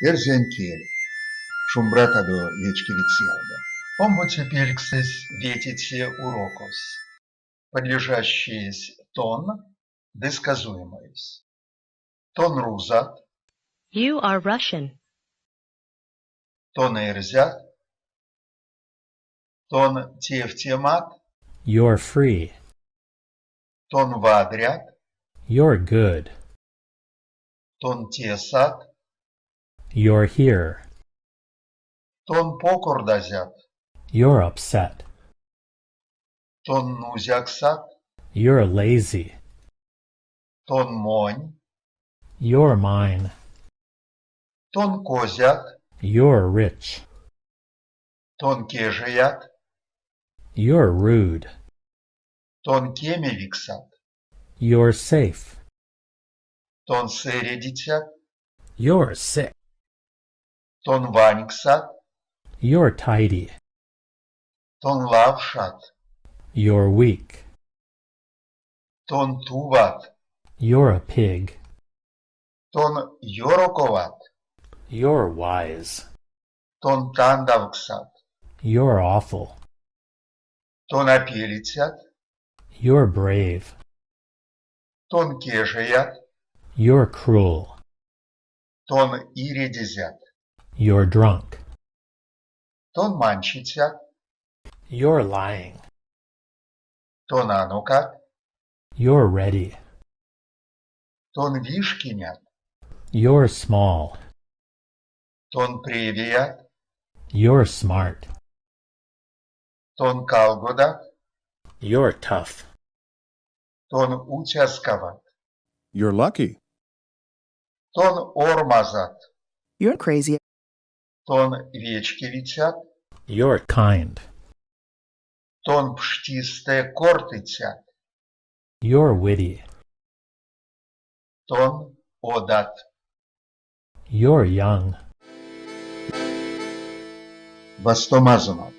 Эрзянь кель. Шумбратадо, вечкевикс ялгат! Омбоце пельксэсь, ветеце урокось. Подлежащеесь тон ды сказуемоесь. Тон рузат. You are Russian. Тон эрзят. Тон тевтемат. You're free. Тон вадрят. You're good. Тон тесат. You're here. Тон покордазят. You're upset. Тон нузяксат. You're lazy. Тон монь. You're mine. Тон козят. You're rich. Тон кежеят. You're rude. Тон кемевиксат. You're safe. Тон сэредицят. You're sick. Тон ваньксат. You're tidy. Тон лавшат. You're weak. Тон туват. You're a pig. Тон ёроковат. You're wise. Тон тандавксат. You're awful. Тон а пелицят. You're brave. Тон кежеят. You're cruel. Тон иредезят. You're drunk. Тон манчицят. You're lying. Тон анокат. You're ready. Тон вишкинят. You're small. Тон превеят. You're smart. Тон калгодат. You're tough. Тон уцяскават. You're lucky. Тон ормазат. You're crazy. Тон вечкевицят. You're kind. Тон пштистэ кортыцят. You're witty. Тон одат. You're young. Вастомазонок!